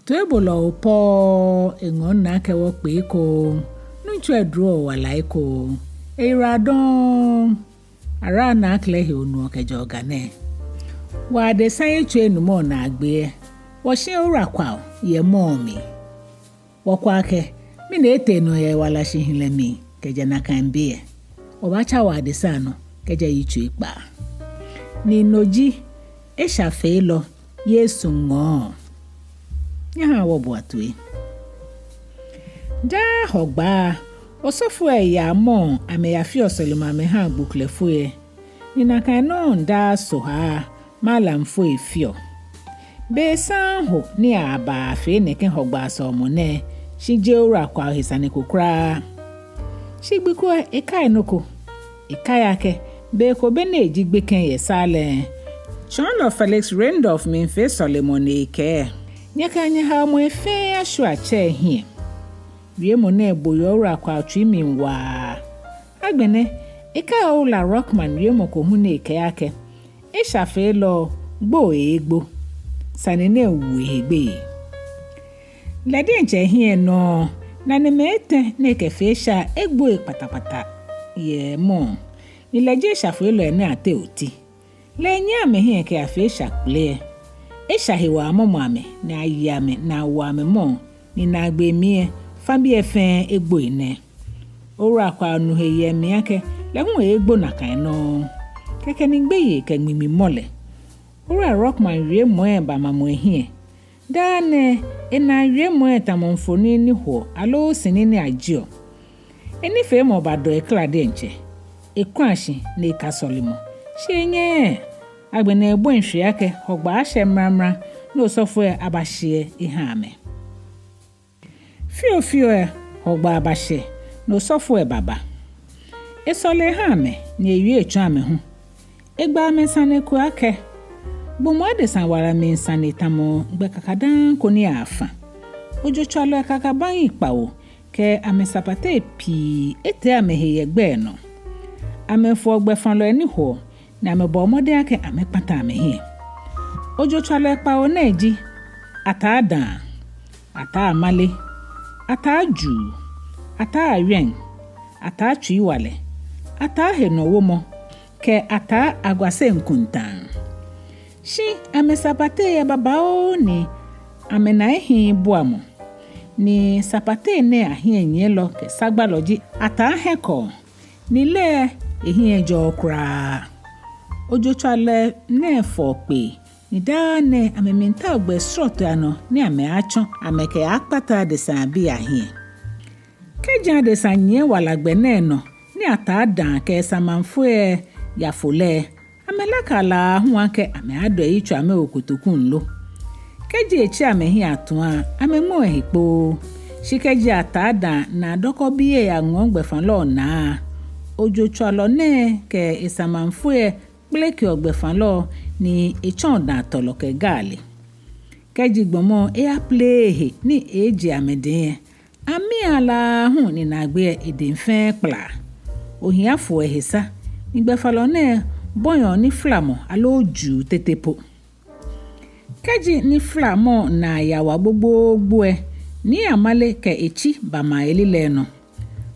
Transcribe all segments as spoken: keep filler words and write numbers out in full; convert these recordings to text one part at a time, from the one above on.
Toibolɔ opɔɔ, eŋɔɔ naa akɛ wɔkpe ekoŋŋ. Nuŋtsɔ eduro wala ekoŋŋ. Eyira dɔŋŋ. Ara naa akɛ lɛ he onuɔ kɛjɛɔ Ga nɛɛ. Wɔ adesa yitso enumɔ naagbee lɛ, wɔshi Owura Kwao yɛ mɔɔ mli. Wɔkwɛ akɛ mɛni etee nɔ yɛ ewala shihilɛ mli kɛjɛ nakai be lɛ. Wɔbaatsa wɔ adesa nɔ kɛjɛ yitso ekpaa. Ni no ji Eshafeelɔ Yesu Ŋɔɔ. Nyɛhaa wɔboa toi. Daa Hɔgbaa, osɔfoi lɛ yaa mɔɔ amɛyafeɔ sɔlemɔ amɛhaa gboklɛfoi lɛ. Ni nakai nɔŋŋ daa Sohaa malamfoi lɛ feɔ. Be saŋŋ ho ni abafee nɛkɛ Hɔgbaa sɔlemɔ nɛɛ, shi jeee Owura Kwao he sane ko kwraa. Shi gbi ko lɛ ekai nɔ ko. Ekai akɛ be ko be ni eji gbekɛ yɛ Salem, Tsɔɔlɔ Felix Randolph miifee sɔlemɔ ni ekɛɛ: Nyɛkɛa nyɛhaomɔi fɛɛ ashwia tsɛ lɛ hiɛ. Wiemɔ nɛɛ bo yɛ Owura Kwao tsui mli waa. Agbɛnɛ, ekai Owula Rockman wiemɔ ko hu ni ekɛɛ akɛ: Eshafeelɔ, gbo eegbo. Sane nɛɛ wo ehe gbeyei. Lɛ diɛŋtsɛ ehiɛ nɔ, nanemɛi etɛ ni ekɛfee esha lɛ egboi kpatakpata yɛ mɔɔ. Ni lɛ ji eshafeelɔi nɛɛ ateŋ oti. Lɛ enyiɛ amɛhiɛ kɛyafee esha kpele lɛ. Esha hewɔ amɔmɔ amɛ, ni aye amɛ, ni awo amɛ mɔɔ, ni naagbee mli lɛ, fabii lɛ fɛɛ egboi nɛ. Owura Kwao nu he yɛ mli akɛ lɛ hu eegbo nakai nɔŋŋ. Kɛkɛ ni gbeyei kɛ ŋmiŋmi mɔ lɛ. Owura Rockman wiemɔi lɛ bamamɔ ehiɛ. Daa nɛɛ enaa wiemɔi lɛ tamɔ mfoniri ni hoɔ aloo sini ni ajieɔ. Enifeemɔ badɔ ekla diɛŋtsɛ. Ekula shi ni eka sɔlemɔ, shi enyɛɛɛ. Agbɛnɛ ebɔi shwee akɛ Hɔgbaa ashɛ mramra ni osɔfoi lɛ abashiɛ eha amɛ. Fiofio lɛ, Hɔgbaa bashɛ ni osɔfo lɛ baba. Esɔle eha amɛ ni ewie etsɔɔ amɛ hu. Egba amɛ sane ko akɛ: Gbɔmɔ adesa wala mli sane tamɔ gbɛ kakadaŋŋ ko ni afã. Ojotswalɔi kakabaŋi kpawo kɛ amɛsapatei pii etee amɛhe yɛ gbɛ lɛ nɔ. Amɛfoɔ gbɛfãlɔi ni hoɔ, ni amɛbɔɔ mɔdɛŋ akɛ amɛkpata amɛhiɛ. Ojotswalɔi kpawo nɛɛ ji Ataa Daa, Ataa Amale, Ataa Juu, Ataa Awiɛŋ, Ataa Tsuiwalɛ, Ataa Henɔwomɔ, kɛ Ataa Agwasɛŋ Kuntaŋ. Shi amɛsapatei lɛ babaoo ni amɛnaa ehiii buamɔ. Ni sapatei nɛɛ ahiɛnyiɛlɔ kɛ sagbalɔ ji Ataa Hɛkɔɔ, ni lɛ ehiɛ ejɔɔɔ kwraa. Ojotswalɔi nɛɛ fɔɔ kpee, ni daa nɛɛ amɛmiitao gbɛi srɔtoi anɔ ni amɛaatsɔ amɛkɛaakpata adesãbii ahiɛ. Kɛji adesa nyiɛ wala gbɛ nɛɛ nɔ ni Ataa Daa kɛ esamaŋfoi lɛ yafo lɛ, amɛlakaa la aahu akɛ amɛaadɔ eyitso amɛwo kotoku lo. Kɛji etsi amɛhiɛ atua lɛ, amɛŋmɛɔ ehe kpoo. Shi kɛji Ataa Daa naa dɔkɔbii lɛ yaŋɔɔ gbɛfãlɔ lɛ naa lɛ, ojotswalɔ nɛɛ kɛ esamaŋfoi lɛ kpelekeɔ gbɛfãlɔ lɛ ni etsɔɔ daatɔlɔ kɛ gaale. Kɛji gbɔmɔ lɛ eyapleee ehe ni eeje amɛdɛŋ lɛ, amia la aahu ni naagbee lɛ edɛŋ fɛɛ kplaa. Ohia foɔ ehe sa, ni gbɛfãlɔ nɛɛ bɔiɔ niflamɔ aloo juu tete po. Kɛji niflamɔ naa yawa gbogboogbo lɛ, Nii Amale kɛ etsi bamaa elilɛi nɔ.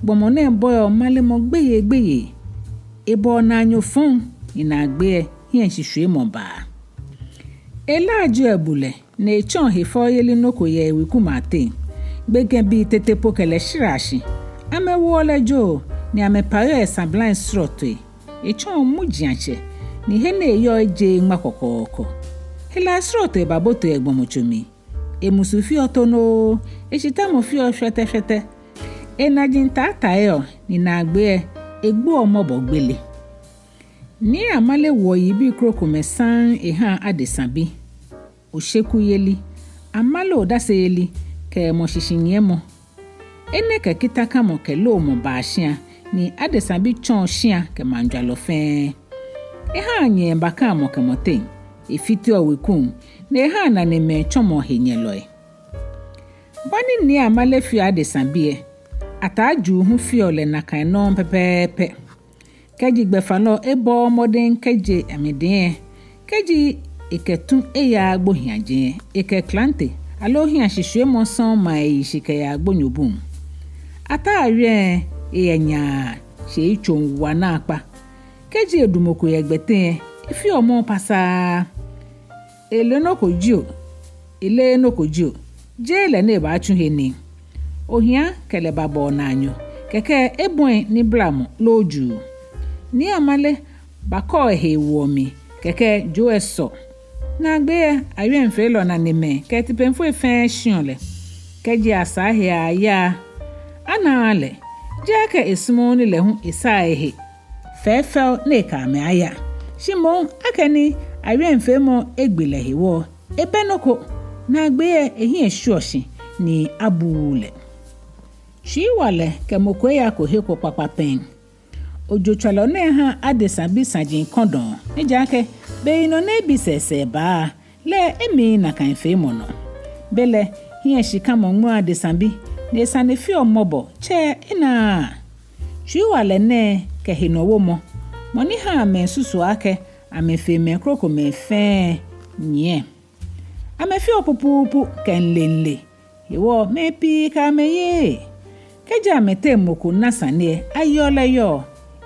Gbɔmɔ nɛɛ bɔiɔ malemɔ gbeyeigbeyei. Ebɔɔ naanyo fɔŋ, ni naagbee lɛ hiɛshishwiemɔ baa. Elaajeɔ ebulɛ ni etsɔɔ hefɛoyeli nɔ ko yɛ ewekumɛi ateŋ. Gbekɛbii tete po kɛ lɛ shraa shi. Amɛwoɔ lɛ joo, ni amɛpaiɔ esablai srɔtoi. Etsɔɔ mujiaŋtsɛ, ni he ni eyɔɔ ejeee ŋma kɔkɔɔkɔ. Helai srɔtoi baboteɔ egbɔmɔtso mli. Emusu feɔ tonoo, eshitamɔ feɔ shwɛtɛshwɛtɛ. Enaji taataeɔ, ni naagbee lɛ egboɔ mɔbɔ gbele. Nii Amale woɔ yibii krokomɛi saŋŋ ehaa adesãbi. Oshekuyeli, amale odaseyeli, kɛ mɔshishinyiɛmɔ. Enɛ kɛ kitakamɔ kɛ loomɔ baa shia, ni adesãbi tsɔɔ shia kɛ maŋjwalɔ fɛɛ. Ehaa nyɛɛ bakaa mɔ kɛ mɔ teŋ, efiteɔ weku, ni ehaa nanemɛi tsɔmɔɔ henyɛlɔi. Bɔ ni Nii Amale feɔ adesãbi lɛ, Ataa Juu hu feɔ lɛ nakai nɔŋŋ pɛpɛɛpɛ. Kɛji gbɛfãlɔ lɛ ebɔɔɔ mɔdɛŋ kɛje amɛdɛŋ lɛ, kɛji ekɛ tu eyaaa gbohiiaje lɛ, ekɛ klante aloo hiɛshishwiemɔ sɔŋŋ ma eyi shi kɛyaa gbonyo buŋ. Ataa Awiɛ eyɛ nyaa, shi eyitsoŋ wa naakpa. Kɛji edu mɔ ko yɛ gbɛteŋ lɛ, efeɔ mɔɔ pasaa. Ele nɔ ko jio, eleee nɔ ko jio, jeee lɛ ni ebaatsu he nii. Ohia kɛ lɛ babɔɔ naanyo, kɛkɛ ebɔi niblamɔ loo juu. Nii Amale bakɔɔ ehe ewoɔ mli, kɛkɛ joo lɛ sɔ. Naagbee lɛ, awiemfeelɔ nanemɛi kɛ tipemfoi fɛɛ shiɔ lɛ. Kɛji asaa he aya, anaaa lɛ, jeee akɛ esumɔɔɔ ni lɛ hu esaa ehe fɛfɛo ni ekɛ amɛ aya, shi moŋ akɛni awiemfeemɔ egbe lɛ hewɔ, ebɛ nɔ ko. Naagbee lɛ ehiɛ shwieɔ shi ni abuuu lɛ. Tsuiwalɛ kɛ mɔ ko eyako he ko kpakpa pɛŋ. Ojotswalɔ nɛɛ ha adesa bi saji kɔdɔŋ, ejaakɛ beyinɔ ni ebi sɛɛsɛɛ baa lɛ, emli nakai feemɔ nɔ. Belɛ hiɛshikamɔ ŋmɛɔ adesa bi, ni esane feɔ mɔbɔ, tsɛ enaaa. Tsuiwalɛ nɛɛ kɛ henɔwomɔ, mɔ ni ha amɛsusuɔ akɛ amɛfe mɛi krokomɛi fɛɛ nyiɛ. Amɛfeɔ pupuupu kɛ ŋleŋle, hewɔ mɛi pii kɛ amɛ yeee. Kɛji amɛteŋ mɔ ko na sane lɛ, ayeɔ lɛ yɔɔ,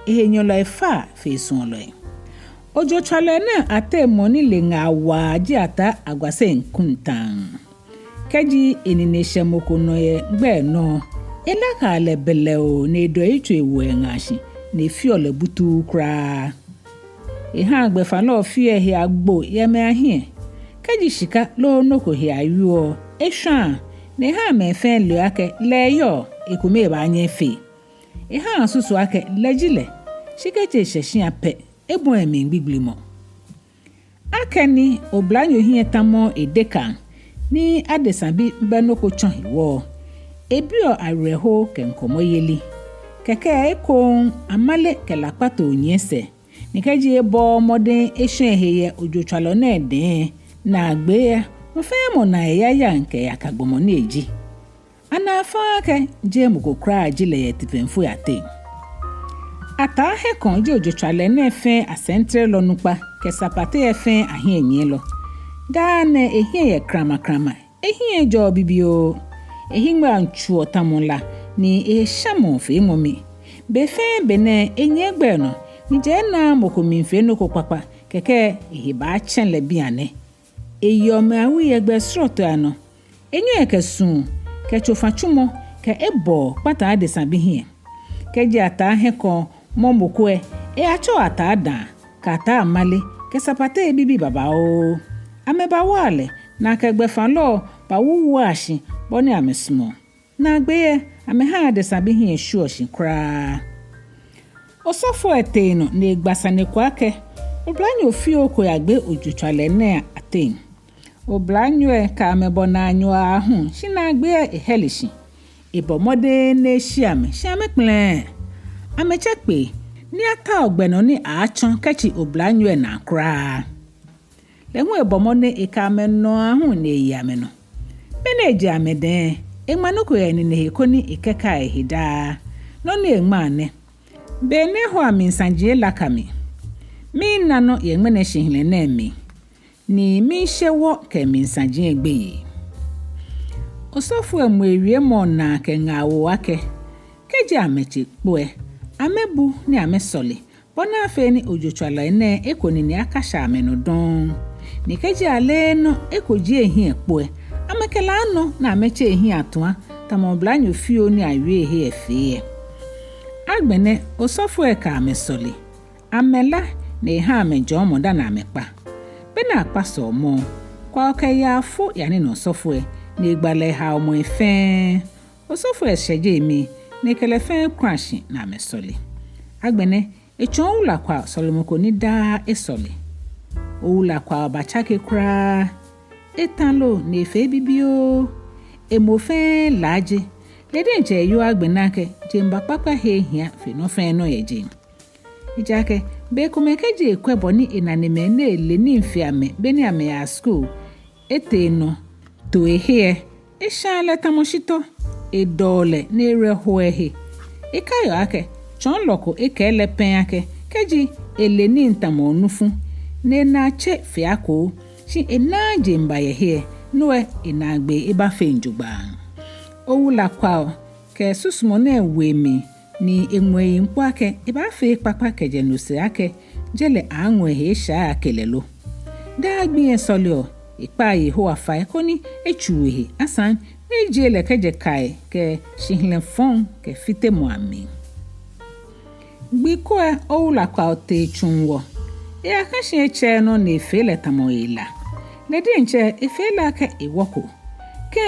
ehenyɛlɔi faa fe esuɔlɔi. Ojotswalɔi nɛɛ ateŋ mɔ ni le ŋaa waa ji Ataa Agwaseŋ Kuntaŋ. Kɛji enine shɛ mɔ ko nɔ yɛ gbɛ nɔ, elakaa lɛ blɛoo ni edɔ eyitso ewoɔ eŋaa shi ni efeɔ lɛ butuu kwraa. Ehaa gbɛfalɔ feɔ ehe agbo yɛ mɛi ahiɛ. Kɛji shika loo nɔ ko he awieɔ, eshwaa ni ehaa mɛi fɛɛ leɔ akɛ lɛ eyɔɔ, ekome ebaanyɛ efee. Ehaa asusuɔ akɛ lɛ ji lɛ, shi kɛji eshɛ shia pɛ, ebɔi emli gbigblimɔ. Akɛni oblanyo hiɛ tamɔɔɔ edekaŋ ni adesa bi bɛ nɔ ko tsɔ hewɔ, ebiɔ awerɛho kɛ ŋkɔmɔyeli. Kɛkɛ ekoŋŋ amale kɛ lakpatoo nyiɛ sɛɛ, ni kɛji ebɔɔɔ mɔdɛŋ eshɔ ehe yɛ ojotswalɔ nɛɛ dɛŋ, naagbee lɛ mɔ fɛɛ mɔ naa eyayaŋ kɛ yaka gbɔmɔ ni eji. Anaa faŋŋ akɛ jeee mɔ ko kwraa ji lɛ yɛ tipemfoi ateŋ. Ataa Hɛkɔŋ ji ojotswalɔi nɛɛ fɛɛ asɛiŋtrɛlɔ nukpa kɛ sapatei lɛ fɛɛ ahiɛnyiɛlɔ. Daa nɛɛ ehiɛ yɛ kramakrama, ehiɛ ejɔɔɔ bibioo. Ehiŋmɛi tsuɔ tamɔ la ni eshamɔɔ feemɔ mli. Be fɛɛ be nɛɛ enyiɛ gbɛ nɔ, ni jeee enaaa mɔ ko miifee nɔ ko kpakpa, kɛkɛ ehe baatsɛ lɛ bianɛ. Eyeɔ mɛi awui yɛ gbɛi srɔtoi anɔ. Enyɛɔ ekɛ suu kɛ tsofatsumɔ kɛ ebɔɔ kpataa adesa bi hiɛ. Kɛji Ataa Hɛkɔŋ mɔ mɔ ko lɛ, eyatsɛɔ Ataa Daa kɛ Ataa Amale kɛ sapatei bibii babaoo. Amɛbawaa lɛ, ni akɛ gbɛfalɔ bawuwua shi bɔ ni amɛsumɔɔ. Naagbee lɛ amɛhaa adesa bi hiɛ shwieɔ shi kwraa. Osɔfo lɛ tee nɔ ni egba sane ko akɛ oblanyo fioo ko yagbee ojotswalɔi nɛɛ ateŋ. Oblanyo lɛ kɛ amɛ bɔ naanyo aahu, shi naagbee lɛ ehɛle shi. Ebɔ mɔdɛŋ ni eshi amɛ, shi amɛkpɛlɛɛɛ. Amɛtsɛ kpee ni ataoɔ gbɛ nɔ ni aaatsɔ kɛtsi oblanyo lɛ naa kwraa. Lɛ hu ebɔ mɔdɛŋ ekɛ amɛ nɔ aahu ni eye amɛnɔ. Be ni eje amɛdɛŋ lɛ, eŋma nɔ ko yɛ enine he koni ekɛkai ehe daa. Nɔ ni eŋma nɛ: Be ni eho amli saji elaka mi. Miina nɔ yɛ ŋmɛnɛ shihilɛ nɛɛ mli, ni miishe wɔ kɛ emli saji lɛ gbeyei. Osɔfo lɛ mu ewiemɔ naa kɛ ŋaawoo akɛ kɛji amɛtse kpo lɛ, amɛbu ni amɛsɔle, bɔ ni afee ni ojotswalɔi nɛɛ eko nine akashɛ amɛnɔ dɔŋŋ. Ni kɛji aleee nɔ eko jie ehiɛ kpo lɛ, amɛkɛ lɛ anɔ ni amɛtse ehiɛ atua, tamɔ oblanyo fioo ni awie ehe lɛ fee lɛ. Agbɛnɛ osɔfo lɛ kɛ amɛ sɔle. Amɛla ni eha amɛ jɔɔmɔ dani amɛkpa. Be ni akpa sɔɔmɔ lɛ, Kwao kɛ yaafo yanina osɔfo lɛ, ni egba lɛ ehaomɔi fɛɛ. Osɔfo lɛ shɛje emii, ni ekɛ lɛ fɛɛ kula shi ni amɛsɔle. Agbɛnɛ etsɔɔ Owula Kwao sɔlemɔ ko ni daa esɔle. Owula Kwao batsake kwraa. Eta loo ni efee bibioo. Emo fɛɛ laaje. Lɛ diɛŋtsɛ eyoo agbɛnɛ akɛ jeŋba kpakpa he hiaa fe nɔ fɛɛ nɔ yɛ jeŋ. Ejaakɛ bei komɛi kɛji ekwɛ bɔ ni enanemɛi ni ele nii fe amɛ be ni amɛyaa skul etee nɔ to ehe lɛ, eshaa lɛ tamɔ shitɔ, edɔɔ lɛ ni ewerɛ hoɔ ehe. Ekaiɔ akɛ tsɔɔlɔ ko ekɛɛ lɛ pɛŋ akɛ kɛji ele nii tamɔ onufu ni enaa tse fe akoo, shi enaaa jeŋba yɛ he lɛ, No lɛ enaagbee eba fɛɛ jogbaŋŋ. Owula Kwao kɛ susumɔ nɛɛ wo emli, ni eŋmɔ eyiŋ kpo akɛ ebaafee ekpakpa kɛjɛ no sɛɛ akɛ je lɛ aaaŋɔ ehe eshai ake lɛ lo. Daa gbi lɛ esɔleɔ, ekpaa Yehowa fai koni etsuu ehe, asaŋ ni ejie lɛ kɛjɛ kai kɛ shihilɛ fɔŋ kɛ fitemɔ amli. Gbi ko lɛ Owula Kwao tee tsuŋ wɔ. Eyaka shi etsɛɛɛ nɔ ni efee lɛ tamɔ ela. Lɛ diɛŋtsɛ efee lɛ akɛ ewɔko. Kɛ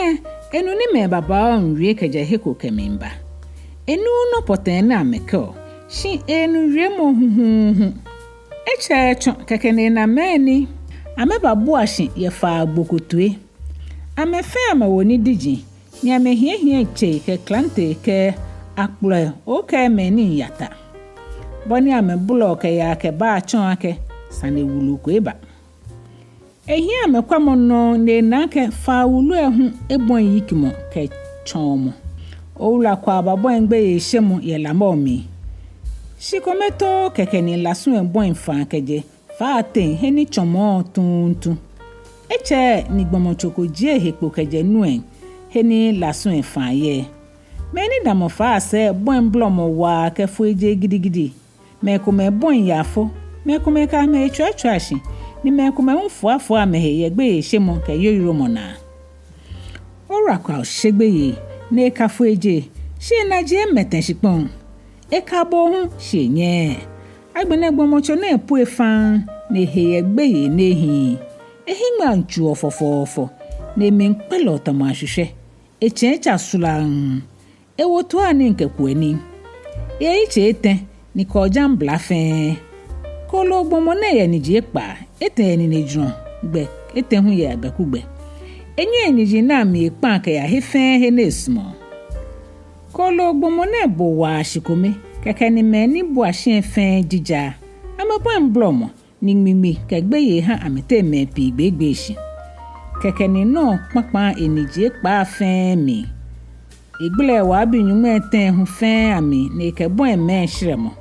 enu ni mɛi babaoo miiwie kɛjɛ he ko kɛmiiba. Enuuu nɔ pɔtɛɛ ni amɛkɛɔ, shi enu wiemɔ huhuuhu. Etsɛɛɛ tsɔ kɛkɛ ni ena mɛi ni amɛbabua shi yɛ faa gbo ko toi. Amɛ fɛɛ amɛwo nidiji, ni amɛhiɛhiɛ tsei kɛ klante kɛ akplɔi, okɛɛ mɛi ni miiya ta. Bɔ ni amɛbolɔɔ kɛyaa kɛbaa tsɔɔ akɛ sane wulu ko eba. Ehiɛ amɛkwɛmɔ nɔŋŋ ni ena akɛ faa wulu lɛ hu ebɔi yikimɔ kɛ tsɔɔmɔ. Owula Kwao babɔi gbeyeishemɔ yɛ lamɔ mli. Shikome too kɛkɛ ni lasu lɛ bɔi faa kɛjɛ faa lɛ teŋ he ni tsɔmɔɔ tuuntu. Etsɛɛɛ ni gbɔmɔtso ko jie ehe kpo kɛjɛ nu lɛŋ he ni lasu lɛ faa yɛ. Mɛi ni damɔ faa lɛ sɛɛ bɔi blɔmɔ waa kɛ foijee gidigidi. Mɛi komɛi bɔi yaafo, mɛi komɛi kɛ amɛhe tswiatswia shi, ni mɛi komɛi hu fuafua amɛhe yɛ gbeyeishemɔ kɛ yoyomɔ naa. Owula Kwao she gbeyei ni eka foijee, shi enaji emɛtɛ shikpɔŋ. Eka bo hu shi enyɛɛɛ. Agbɛnɛ gbɔmɔtso nɛɛ pue faŋŋ ni ehe yɛ gbeyei ni ehiii. Ehiŋmɛi tsuɔ fɔfɔɔfɔ ni emli kpɛlɛɔ tamɔ ashwishwɛ. Etsɛŋ etsa sulaŋŋ. Ewo tuaa nii kɛ kuɛ nii. Eyɛ yitsei etɛ ni kɔɔjaŋ bla fɛɛ. Kooloo gbɔmɔ nɛɛ yɛ niji ekpaa, etɛ yɛ ninejurɔ gbɛ, etɛ hu yɛ abɛku gbɛ. Enyɛɔ eniji nɛɛ amli ekpaa kɛyaa he fɛɛ he ni esumɔɔ. Kooloo gbɔmɔ nɛɛ bo waa shikome, kɛkɛ ni mɛi ni bua shi lɛ fɛɛ jijaa. Amɛbɔi blɔmɔ, ni ŋmiŋmi kɛ gbeyei ha amɛteŋ mɛi pii gbeegbee shi. Kɛkɛ ni nɔ kpakpa eniji ekpaa fɛɛ mli. Egbele waabii nyɔŋmai etɛ hu fɛɛ amli ni ekɛbɔi mɛi shɛrɛmɔ.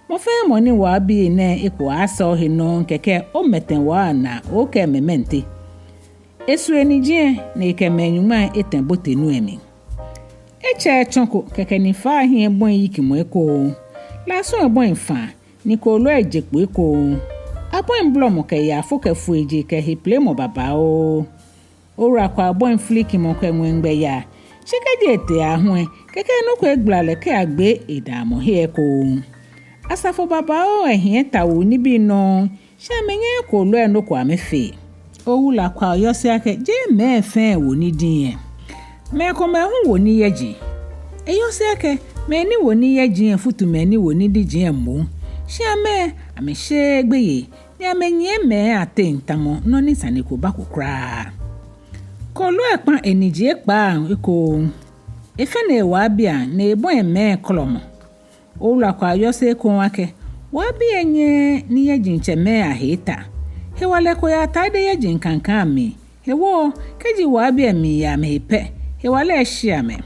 Mɔ fɛɛ mɔ ni waabii nɛɛ eko aaasɔ ohe nɔ kɛkɛ omɛtɛ waa naa okɛ mɛmɛnte. Esu eniji lɛ ni ekɛ mɛi nyɔŋmai etɛ bote nu lɛ mli. Etsɛɛɛ tsɔ ko kɛkɛ ni faa lɛ hiɛ bɔi yikimɔ ekoŋŋ. Lasu lɛ bɔi faa ni kooloo lɛ je kpo ekoŋŋ. Abɔi blɔmɔ kɛ yaafo kɛ foijee kɛ hepilemɔ babaoo. Owula Kwao bɔi filikimɔ kɛ ŋwɛigbɛ yaa. Shi kɛji etee aahu lɛ, kɛkɛ nɔ ko egbala lɛ kɛyagbe edamɔhe lɛ ekoŋŋ. Asafo babaoo lɛ hiɛ tawuu nibii nɔŋŋ, shi amɛnyɛɛɛ kooloo lɛ nɔ ko amɛfee. Owula Kwao yɔse akɛ jeee mɛi fɛɛ wo nii diŋ lɛ. Mɛi komɛi hu wo nii yɛji. Eyɔse akɛ mɛi ni wo nii yɛji lɛ futu mɛi ni wo nii diji lɛ moŋ. Shi amɛ, amɛsheee gbeyei, ni amɛnyiɛ mɛi ateŋ tamɔ nɔ ni sane ko bako kwraa. Kooloo lɛ kpa eniji ekpaa ekoŋŋ. Efɛne ewaabii lɛ ni ebɔi mɛi kɔlɔmɔ. Owula Kwao yɔse ekoŋŋ akɛ, waabii lɛ nyɛɛɛ nii yɛjii tsɛmɛi ahe eta. Hewalɛ ko yɛ atade yɛji kankan amli. Hewɔ, kɛji waabii lɛ miiya amɛhe pɛ, hewalɛ lɛ shi amɛ.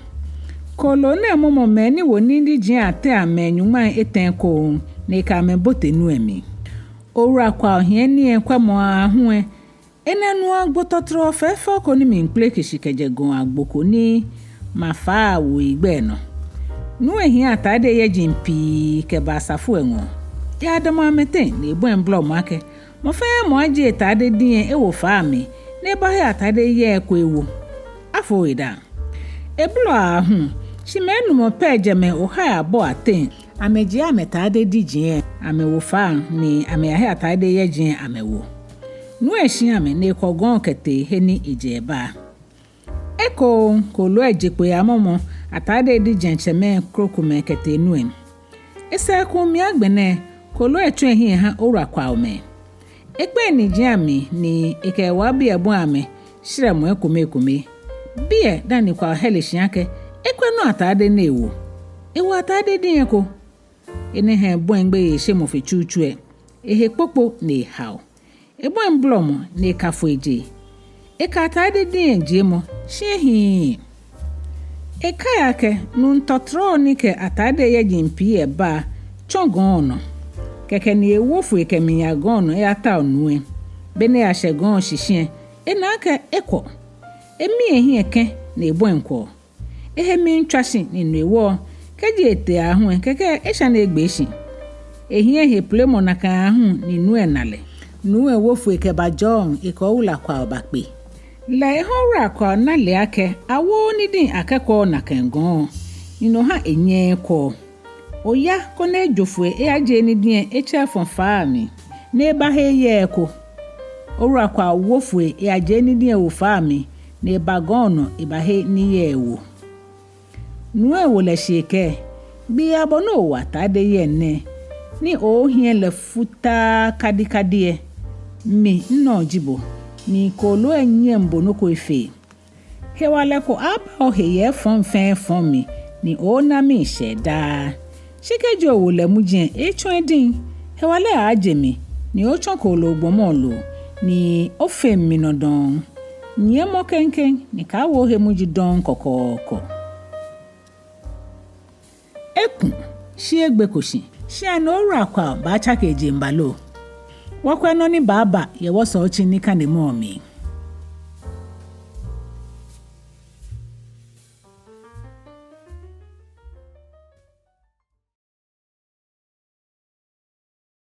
Kooloo nɛɛ mɔmɔ mɛi ni wo nii diji lɛ ateŋ amɛi nyɔŋmai etɛ ekoŋŋ, ni ekɛ amɛ bote nu lɛ mli. Owula Kwao hiɛ nii lɛ kwɛmɔ aahu lɛ, ena nu agbo tɔtrɔɔ fɛfɛo ko ni miikpeleke shi kɛjɛ gɔŋ agbo ko ni ma faa lɛ wuoyigbɛ nɔ. Nu lɛ hiɛ atade yɛji pii kɛba asafo lɛ ŋɔɔ. Eyadamɔ amɛteŋ ni ebɔi blɔmɔ akɛ, mɔ fɛɛ mɔ ajie etade diŋ lɛ ewo faa lɛ mli, ni ebahe atade yɛŋ ko ewo. Afo edaaŋ. Ebolɔɔ aahu, shi mɛi enumɔ pɛ jɛ mɛi ohai abɔ ateŋ. Amɛjie amɛtade diji lɛ amɛwo faa lɛ ni amɛyahe atade yɛji lɛ amɛwo. Nu lɛ shi amɛ ni ekwɔ gɔŋ kɛtee he ni ejɛ eba. Ekoŋŋ, kooloo lɛ je kpo eyamɔmɔ atade diji lɛ tsɛmɛi krokomɛi kɛtee nu lɛ. Esɛɛ ko mli agbɛnɛ, kooloo lɛ tsɔ ehiɛ eha Owula Kwao mɛi. Ekpɛ eniji lɛ amli ni ekɛ ewaabii lɛ bɔi amɛ shɛrɛmɔ ekome ekome. Biɛ dani Kwao hɛle shi akɛ ekwɛ nɔ atade ni ewo. Ewo atade diŋ lɛ eko. Enɛ ha ebɔi gbeyeishemɔ fe tsutsu lɛ. Ehe kpokpo ni ehao. Ebɔi blɔmɔ ni eka foijee. Eka atade diŋ lɛ jiemɔ, shi ehiii. Ekai akɛ nuu tɔtrɔɔ ni kɛ atade yɛji pii lɛ ba lɛ tsɔ gɔŋ lɛ nɔ. Kɛkɛ ni ewo foi kɛmiiya gɔŋ lɛ nɔ eyatao nu lɛ. Be ni eyashɛ gɔŋ lɛ shishi lɛ, ena akɛ ekwɔ. Emia ehiɛ kɛ̃ ni ebɔi kwɔ. Ehe miitswa shi ni nu ewɔ. Kɛji etee aahu lɛ, kɛkɛ eshane egbee shi. Ehiɛ ehe plemɔ nakai aahu ni nuu lɛ na lɛ. Nuu lɛ wo foi kɛba jɔɔŋ, ekɛ Owula Kwao bakpe. Lɛ ehã Owula Kwao na le akɛ awooo nidiŋ akɛkwɛɔ nakai gɔŋ, ni no hã enyɛɛɛ ekwɔ. Oya koni ejo foi eyajie nidiŋ lɛ etsɛ efɔ̃ faa lɛ mli, ni ebahe eyɛɛ eko. Owula Kwao wo foi eyajie nidiŋ lɛ ewo faa lɛ mli, ni eba gɔŋ nɔ ebahe ni yɛɛ ewo. Nuu lɛ wo lɛ shi ekɛɛ, gbii abɔ ni owo atade yɛ nɛɛ, ni ohiɛ lɛ futaa kadikadi lɛ, mi nɔ ji bo, ni kooloo lɛ nyɛŋ bo nɔ ko efee. Hewalɛ ko aba ohe yɛ efɔŋ fɛɛ efɔŋ mli, ni oona miishɛɛ daa. Shi kɛji owo lɛ muji lɛ, etsɔ ediŋ. Hewalɛ aaaje mli, ni otsɔ kooloo gbɔmɔ loo, ni ofeŋ minɔ dɔŋŋ. Nyiɛmɔ kɛŋkɛŋ, ni kaawo ohe muji dɔŋŋ kɔkɔɔkɔ. Eku, shi egbeko shi. Shi ani Owula Kwao baatsake ejeŋba lo? Wɔkwɛ nɔ ni baaba yɛ wɔsɛɛ otsi nikanemɔ mli.